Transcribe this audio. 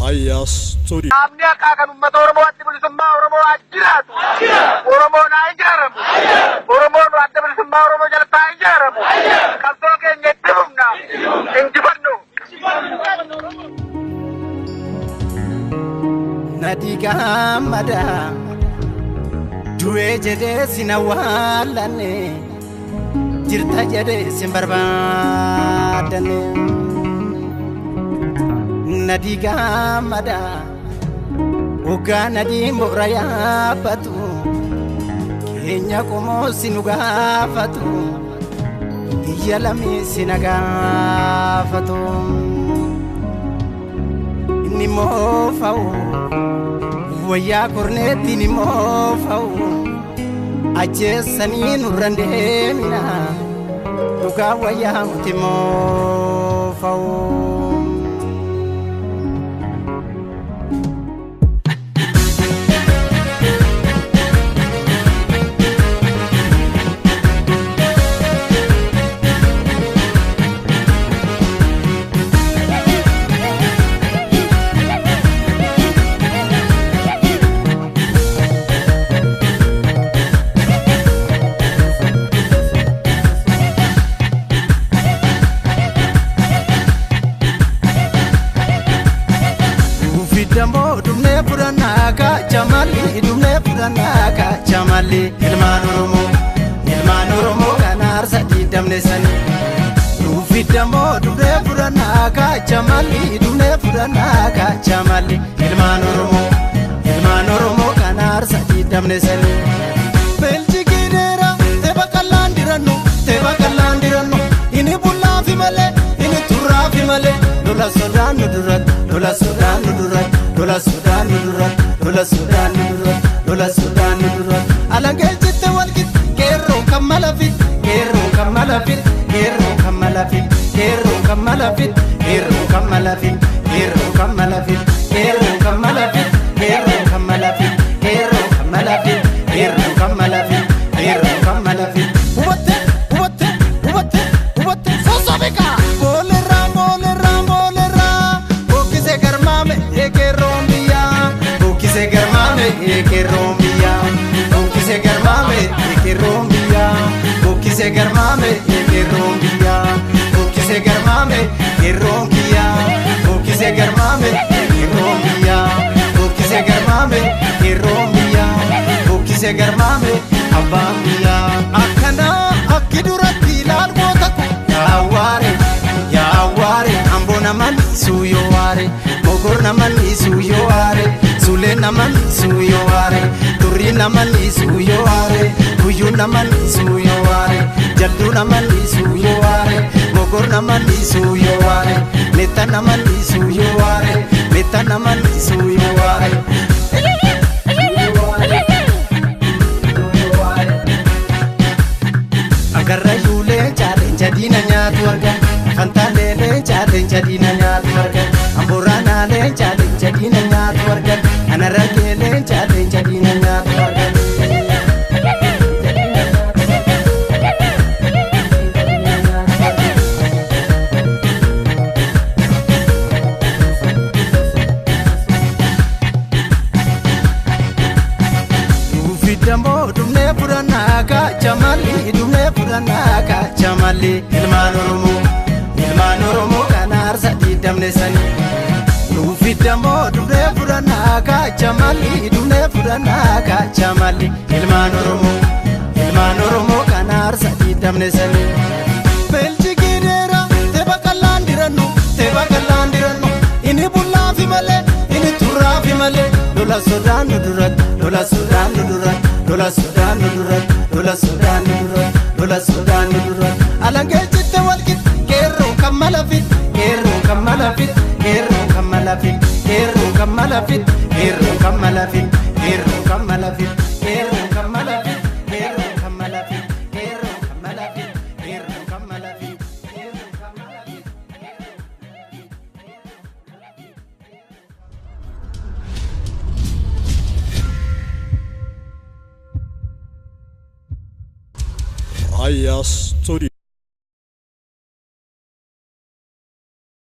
Raayyaa Studio. Qaamni haqaa kan uummata Oromoo adda bilisummaa Oromoo haa jiraatu. Oromoon haa ijaaramu. Oromoon adda bilisummaa Oromoo jalatti haa ijaaramu. Qabsoo keenya itti fufna. Injifannu. Nadii gammada du'ee jedhee sin awwaalanne jirta jedhee sin barbaadanne. Nadii gammada hoggaa nadii moora yaabbatu keenya qomoo si nu gaafatu biyya lamii si na gaafatu. Inni moofa'u. Wayyaa korneettiin immoo fa'u ajjeessanii nurra deemina dhugaa wayyaa muti immoo fa'u. Dammoo dhumnee fudhannaa kachamalli dhumnee fudhannaa kachamalli ilmaan Oromoo ilmaan Oromoo kan aarsa diidamne sani. Nuufi dammoo dhumnee fudhannaa kachamalli dhumnee fudhannaa kachamalli ilmaan Oromoo ilmaan Oromoo kan aarsa diidamne sani. Beelchikii dheeraa teepha qallaan dirannu teepha qallaan dirannu inni bullaafi malee inni turraafi malee lola sodaannu duratti lola sodaannu duratti. Lola sodaannu duratti lola sodaannu duratti lola sodaannu duratti alangee jitte walqixa qeerroo kan mala fit qeerroo kan mala fit qeerroo kan mala fit qeerroo kan mala fit qeerroo kan mala fit qeerroo kan mala fit qeerroo kan mala fit qeerroo kan mala fit qeerroo kan mala fit qeerroo kan mala fit qeerroo kan mala fit hubatte hubatte hubatte hubatte sossobeeka boolerraa boolerraa boolerraa bokkisee garmaame eekerroon biyyaa bokkisee garmaame eekerroon biyyaa bokkisee garmaame eekerroon biyyaa bokkisee garmaame eekerroon biyyaa bokkisee garmaame eekerroon kiyyaa bokkisee garmaame eekerroon biyyaa bokkisee garmaame eekerroon biyyaa bokkisee garmaame abbaan biyyaa akkanaa akki duratti ilaal goota ko yaawwaare yaawwaare amboo naman suuyoo waare mogor naman suuyoo waare suulee naman suuyoo waare turrii naman suuyoo waare guyyuu naman suuyoo waare jalduu naman suuyoo waare mogor naman suuyoo waare meetta naman suuyoo waare meetta naman suuyoo waare. Agarra yuulee chaalencha diina nyaatu argan Fantaallee chaalencha diina nyaatu argan Amboraanaalee chaalencha diina nyaatu argan Anarrageelee chaalencha diina nyaatu argan. Nuufi dammoo dhumnee fudhannaa kachamalli dhumnee fudhannaa kachamalli ilmaan Oromoo ilmaan Oromoo kan aarsa diidamne sani. Nuufi dammoo dhumnee fudhannaa kachamalli dhumnee fudhannaa kachamalli ilmaan Oromoo ilmaan Oromoo kan aarsa diidamne sani. Beelchikii dheeraa teepha qallaan dirannu teepha qallaan dirannu inni bullaafi malee inni turraafi malee lola sodaannu duratti lola sodaannu duratti lola sodaannu duratti lola sodaannu duratti lola sodaannu duratti alangee jitte walqixa qeerroo kan mala fit qeerroo kan mala fit qeerroo kan mala fit qeerroo kan mala fit qeerroo kan mala fit qeerroo kan mala fit qeerroo kan mala fit qeerroo kan mala fit qeerroo kan mala fit qeerroo kan mala fit qeerroo kan mala fit. Raayyaa Studio.